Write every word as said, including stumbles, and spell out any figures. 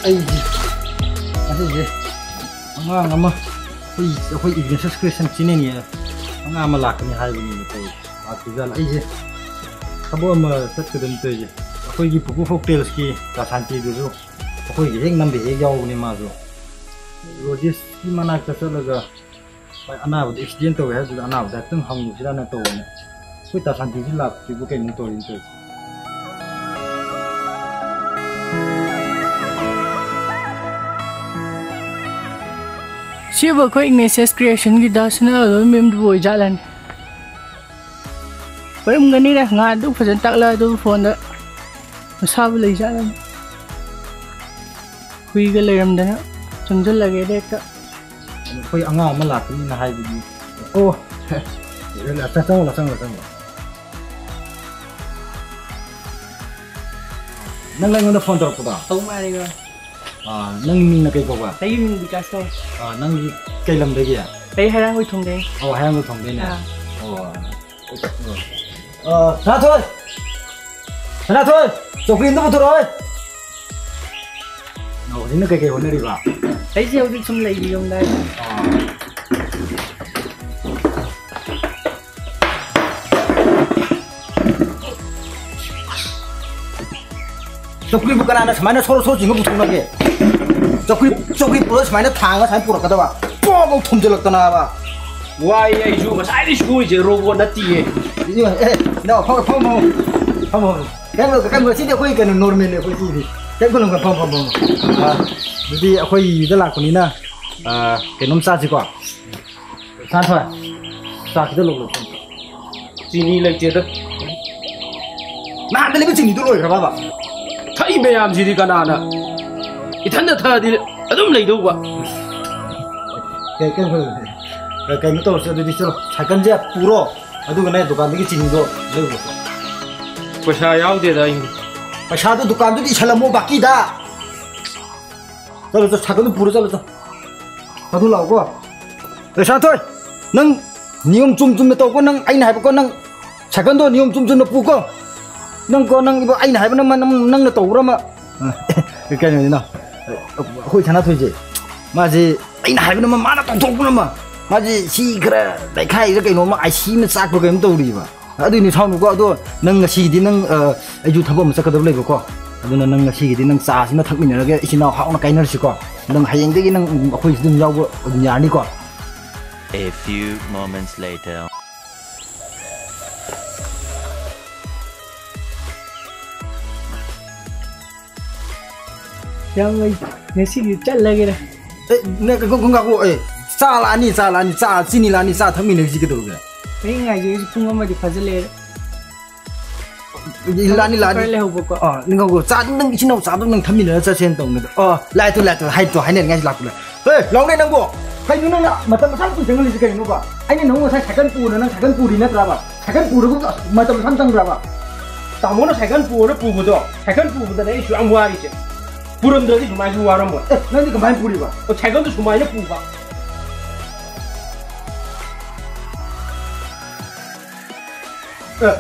ꯑꯩꯁꯦ ꯉꯁꯤꯁꯦ ꯑꯉꯥꯡ ꯑꯃ, ꯑꯩꯈꯣꯏ ꯑꯩꯈꯣꯏ Ignatius Christian ꯆꯦꯅꯦꯜꯒꯤ ꯑꯉꯥꯡ ꯑꯃ ꯂꯥꯛꯀꯅꯤ ꯍꯥꯏꯕꯅꯤꯅ ꯇꯧꯔꯤ꯫ ꯂꯥꯛꯇ꯭ꯔꯤꯖꯥꯠꯂ? ꯑꯩꯁꯦ ꯊꯕꯛ ꯑꯃ ꯆꯠꯀꯗꯕꯅꯤ ꯇꯧꯔꯤꯁꯦ꯫ ꯑꯩꯈꯣꯏꯒꯤ ꯄꯨꯄꯨ ꯐꯣꯛ ꯇꯦꯜꯁꯀꯤ ꯇꯥ ꯁꯥꯟꯇꯤꯗꯨꯁꯨ ꯑꯩꯈꯣꯏꯒꯤ ꯍꯦꯛ ꯅꯝꯕ ꯍꯦꯛ ꯌꯥꯎꯕꯅꯤ ꯃꯥꯁꯨ꯫ ꯔꯣꯖꯤꯁꯀꯤ ꯃꯅꯥꯛꯇ ꯆꯠꯂꯒ ꯑꯅꯥꯕꯗ ꯑꯦꯛꯁꯤꯗꯦꯟ ꯇꯧꯋꯦ ꯍꯥꯏꯕꯗꯨꯗ ꯑꯅꯥꯕꯗ ꯍꯥꯏꯐꯦꯠꯇꯪ ꯍꯪꯉꯨꯁꯤꯔꯥꯅ ꯇꯧꯕꯅꯦ꯫ ꯑꯩꯈꯣꯏ ꯇꯥ ꯁꯥꯟꯇꯤꯁꯤ ꯂꯥꯛꯇ꯭ꯔꯤꯕ ꯀꯩꯅꯣ ꯇꯧꯔꯤꯅ ꯇꯧꯔꯤꯁꯦ꯫ ꯁꯤꯕꯨ ꯑꯩꯈꯣꯏ Ignatius Creationꯒꯤ ꯗꯥꯁꯅ ꯑꯗꯨꯝ ꯃꯦꯝꯗꯨꯕꯨ ꯑꯣꯏꯖꯥꯠꯂꯅꯦ? ꯑꯣꯏꯔꯝꯒꯅꯤꯗ, ꯉꯥ ꯑꯗꯨ ꯐꯖꯅ ꯇꯥꯛꯂꯛꯑ ꯑꯗꯨ ꯐꯣꯟꯗ ꯃꯁꯥꯕꯨ ꯂꯩꯖꯥꯠꯂꯅꯦ? ꯍꯨꯏꯒ ꯂꯩꯔꯝꯗꯅ ꯆꯪꯁꯤꯜꯂꯒꯦꯗ ꯍꯦꯛꯇ꯫ ꯑꯩꯈꯣꯏ ꯑꯉꯥꯡ ꯑꯃ ꯂꯥꯛꯀꯅꯤꯅ ꯍꯥꯏꯕꯗꯤ꯫ ꯑꯣ, ꯆꯪꯉꯣ, ꯆꯪꯉꯣ, ꯆꯪꯉꯣ꯫ ꯅꯪ ꯑꯩꯉꯣꯟꯗ ꯐꯣꯟ ꯇꯧꯔꯛꯄꯗꯣ? ꯇꯧ ꯃꯥꯜꯂꯦ꯫ ꯑꯥ, ꯅꯪ ꯃꯤꯡꯅ ꯀꯩ ꯀꯧꯕ? ꯑꯩꯒꯤ ꯃꯤꯡ ꯕꯤꯀꯥꯁ ꯀꯧꯏ꯫ ꯑꯥ, ꯅꯪꯒꯤ ꯀꯩ ꯂꯝꯗꯒꯤ? ꯑꯩ ꯍꯩꯔꯥꯡꯒꯣꯏ ꯊꯣꯡꯗꯩ꯫ ꯑꯣ, ꯍꯩꯔꯥꯡꯒꯣꯏ ꯊꯣꯡꯗꯩꯅꯦ꯫ ꯑꯥ꯫ ꯑꯣ꯫ ꯑꯥ, ꯁꯅꯥꯊꯣꯏ! ꯁꯅꯥꯊꯣꯏ! ꯆꯧꯀ꯭ꯔꯤ ꯑꯝꯇ ꯄꯨꯊꯣꯔꯛꯑꯣ꯫ ꯍꯧꯖꯤꯛꯅ ꯀꯩꯀꯩ ꯍꯣꯠꯅꯔꯤꯕ? ꯑꯩꯁꯦ ꯍꯧꯖꯤꯛ ꯁꯨꯝ ꯂꯩꯔꯤ ꯌꯨꯝꯗ꯫ ꯑꯥ꯫ ꯆꯧꯀ꯭ꯔꯤꯕꯨ ꯀꯅꯥꯅ ꯁꯨꯃꯥꯏꯅ ꯁꯣꯔꯣ ꯁꯣꯔꯣ ꯆꯤꯡꯉ ꯄꯨꯊꯣꯛꯅꯒꯦ? ꯆꯧꯀ꯭ꯔꯤ, ꯆꯧꯀ꯭ꯔꯤ ꯄꯨꯔ ꯁꯨꯃꯥꯏꯅ ꯊꯥꯡꯉ ꯁꯨꯃꯥꯏꯅ ꯄꯨꯔꯛꯀꯗꯕ? ꯄꯣꯛ ꯑꯃꯨꯛ ꯊꯣꯝꯖꯤꯜꯂꯛꯇꯅꯕ꯫ ꯋꯥꯏ, ꯑꯩꯁꯨ ꯉꯁꯥꯏꯗꯩ ꯁꯨꯔꯤꯁꯦ, ꯔꯣꯕꯣꯠ ꯅꯠꯇꯤꯌꯦ꯫ ꯑꯦ, ꯏꯅꯥꯎ, ꯐꯝꯃꯣ, ꯐꯝꯃꯣ, ꯐꯝꯃꯣ꯫ ꯐꯝꯃꯣ, ꯐꯝꯃꯣ꯫ ꯀꯩꯅꯣ, ꯀꯩꯅꯣ, ꯁꯤꯗꯤ ꯑꯩꯈꯣꯏ ꯀꯩꯅꯣ, ꯅꯣꯔꯃꯦꯜꯅꯦ ꯑꯩꯈꯣꯏ ꯁꯤꯗꯤ꯫ ꯀꯩꯝ ꯈꯜꯂꯨꯅꯨ, ꯐꯝꯃꯣ, ꯐꯝꯃꯣ, ꯐꯝꯃꯣ꯫ ꯑꯥ, ꯑꯗꯨꯗꯤ ꯑꯩꯈꯣꯏꯗ ꯂꯥꯛꯄꯅꯤꯅ, ꯑꯥ, ꯀꯩꯅꯣꯝ ꯆꯥꯁꯤꯀꯣ꯫ ꯁꯥꯟꯊꯣꯏ, ꯆꯥ ꯈꯤꯇ ꯂꯧ, ꯂꯧ꯫ ꯆꯤꯅꯤ ꯂꯩꯇꯦꯗ꯫ ꯅꯍꯥꯟꯗ ꯂꯩꯕ ꯆꯤꯅꯤꯗꯨ ꯂꯣꯏꯈ꯭ꯔꯕꯕ? ꯊꯛꯏ ꯃꯌꯥꯝꯁꯤꯗꯤ ꯀꯅꯥꯅ? ꯏꯊꯟꯗ ꯊꯛꯑꯗꯤ ꯑꯗꯨꯝ ꯂꯩꯗꯧꯕ꯫ ꯀꯩ-, ꯀꯩꯅꯣ, ꯀꯩꯅꯣ ꯇꯧꯔꯁꯦ ꯑꯗꯨꯗꯤ, ꯆꯠꯂꯣ, ꯁꯥꯏꯀꯜꯁꯦ ꯄꯨꯔꯣ, ꯑꯗꯨꯒꯅꯦ ꯗꯨꯀꯥꯟꯗꯒꯤ ꯆꯤꯅꯤꯗꯣ ꯂꯩꯔꯨꯔꯣ꯫ ꯄꯩꯁꯥ ꯌꯥꯎꯗꯦꯗ ꯑꯩ꯫ ꯄꯩꯁꯥꯗꯣ ꯗꯨꯀꯥꯟꯗꯨꯗ ꯏꯁꯜꯂꯝꯃꯣ ꯕꯥꯀꯤꯗ꯫ ꯆꯠꯂꯣ, ꯆꯠꯂꯣ, ꯁꯥꯏꯀꯜꯗꯨ ꯄꯨꯔꯣ, ꯆꯠꯂꯣ, ꯆꯠꯂꯣ꯫ ꯑꯗꯨ ꯂꯥꯛꯑꯣꯀꯣ꯫ ꯑꯦ, ꯁꯥꯟꯊꯣꯏ, ꯅꯪ ꯅꯤꯌꯣꯝ ꯆꯨꯝ ꯆꯨꯝꯅ ꯇꯧꯀꯣ, ꯅꯪ ꯑꯩꯅ ꯍꯥꯏꯕꯀꯣ, ꯅꯪ ꯁꯥꯏꯀꯜꯗꯣ ꯅꯤꯌꯣꯝ ꯆꯨꯝ ꯆꯨꯝꯅ ꯄꯨꯀꯣ꯫ ꯅꯪꯀꯣ, ꯅꯪ ꯏꯕꯣ, ꯑꯩꯅ ꯍꯥꯏꯕ ꯅꯪ, ꯅꯪ, ꯅꯪꯅ ꯇꯧꯕ꯭ꯔꯥ ꯑꯃ? ꯑ, ꯀꯩꯅꯣꯅꯤꯅꯣ? ꯑꯩꯈꯣꯏ ꯁꯅꯥꯊꯣꯏꯁꯦ, ꯃꯥꯁꯦ, ꯑꯩꯅ ꯍꯥꯏꯕꯅ ꯑꯃ, ꯃꯥꯅ ꯇꯧꯊꯣꯛꯄꯅ ꯑꯃ꯫ ꯃꯥꯁꯦ ꯁꯤ ꯈꯔ ꯂꯩꯈꯥꯏꯔ ꯀꯩꯅꯣꯝꯃ, ꯑꯥꯏ ꯁꯤ ꯑꯃ ꯆꯥꯛꯄ ꯀꯩꯅꯣꯝ ꯇꯧꯔꯤꯕ꯫ ꯑꯗꯨꯏꯅꯤ ꯁꯥꯎꯅꯨꯀꯣ꯫ ꯑꯗꯣ ꯅꯪ ꯉꯁꯤꯒꯤꯗꯤ ꯅꯪ, ꯑ, ꯑꯩꯁꯨ ꯊꯕꯛ ꯑꯃ ꯆꯠꯀꯗꯕ ꯂꯩꯕꯀꯣ꯫ ꯑꯗꯨꯅ ꯅꯪ ꯉꯁꯤꯒꯤꯗꯤ ꯅꯪ ꯆꯥꯁꯤꯃ ꯊꯛꯃꯤꯟꯅꯔꯒ ꯏꯆꯤꯟ ꯏꯅꯥꯎ ꯍꯥꯎꯅ ꯀꯥꯏꯅꯔꯁꯤꯀꯣ꯫ ꯅꯪ ꯍꯌꯦꯡꯗꯒꯤ ꯅꯪ ꯑꯩꯈꯣꯏꯁꯤ ꯑꯗꯨꯝ ꯌꯥꯎꯕ ꯑꯗꯨꯝ ꯌꯥꯔꯅꯤꯀꯣ꯫ A few moments later. ꯌꯥꯝ ꯂꯩ꯫ ꯉꯁꯤꯒꯤ ꯆꯠꯂꯒꯦꯗ꯫ ꯑꯦ, ꯅꯪ ꯉꯥꯏꯈꯣ, ꯉꯥꯏꯈꯣ, ꯉꯥꯏꯈꯣ꯫ ꯑꯦ, ꯆꯥ ꯂꯥꯛꯑꯅꯤ, ꯆꯥ ꯂꯥꯛꯑꯅꯤ, ꯆꯥ, ꯆꯤꯅꯤ ꯂꯥꯛꯑꯅꯤ, ꯆꯥ ꯊꯛꯃꯤꯟꯅꯔꯤꯁꯤ ꯀꯩꯗꯧꯔꯒꯦ? ꯑꯩ ꯉꯥꯏꯖꯔꯤꯁꯤ ꯄꯨꯡ ꯑꯃꯗꯤ ꯐꯥꯖꯤꯜꯂꯛꯑꯦ꯫ ꯂꯥꯛꯑꯅꯤ, ꯂꯥꯛꯑꯅꯤ꯫ ꯈꯔ ꯂꯩꯍꯧꯕꯀꯣ꯫ ꯑꯥ, ꯅꯪ ꯉꯥꯏꯈꯣ, ꯆꯥꯗꯨ ꯅꯪ ꯏꯆꯤꯟ ꯏꯅꯥꯎ ꯆꯥꯗꯨ ꯅꯪ ꯊꯛꯃꯤꯟꯅꯔ ꯆꯠꯁꯦꯅ ꯇꯧꯅꯤꯗ꯫ ꯑꯥ, ꯂꯥꯛꯑꯦ ꯇꯨ, ꯂꯥꯛꯑꯦ ꯇꯨ, ꯍꯥꯏꯗꯣ, ꯍꯥꯏꯅꯔꯤꯉꯥꯏꯁꯤ ꯂꯥꯛꯄ ꯂꯥꯛꯑꯦ꯫ ꯍꯦ, ꯂꯥꯎꯅꯦ ꯅꯪꯕꯣ? ꯀꯩꯅꯣ ꯅꯪꯅ ꯃꯇꯝ ꯑꯁꯥꯡ ꯀꯨꯏ ꯆꯪꯍꯜꯂꯤꯁꯦ ꯀꯩꯅꯣꯕ? ꯑꯩꯅ ꯅꯪꯉꯣꯟꯗ ꯉꯁꯥꯏ ꯁꯥꯏꯀꯜ ꯄꯨꯑꯣꯅ ꯅꯪ ꯁꯥꯏꯀꯜ ꯄꯨꯔꯤ ꯅꯠꯇ꯭ꯔꯕ? ꯁꯥꯏꯀꯜ ꯄꯨꯔꯒ ꯃꯇꯝ ꯑꯁꯥꯡ ꯆꯪꯕ꯭ꯔꯕ? ꯇꯥꯃꯣꯅ ꯁꯥꯏꯀꯜ ꯄꯨꯑꯣꯅ ꯄꯨꯕꯗꯣ, ꯁꯥꯏꯀꯜ ꯄꯨꯕꯗꯅꯦ ꯑꯩ ꯁꯨꯛ ꯌꯥꯝ ꯋꯥꯔꯤꯁꯦ꯫ ꯄꯨꯔꯝꯗ꯭ꯔꯗꯤ ꯁꯨꯃꯥꯏꯁꯨ ꯋꯥꯔꯝꯃꯣꯏ꯫ ꯑꯦ, ꯅꯪꯗꯤ ꯀꯃꯥꯏꯅ ꯄꯨꯔꯤꯕ? ꯑꯣ, ꯁꯥꯏꯀꯜꯗꯣ ꯁꯨꯃꯥꯏꯅ ꯄꯨꯕ꯫ ꯑꯦ꯫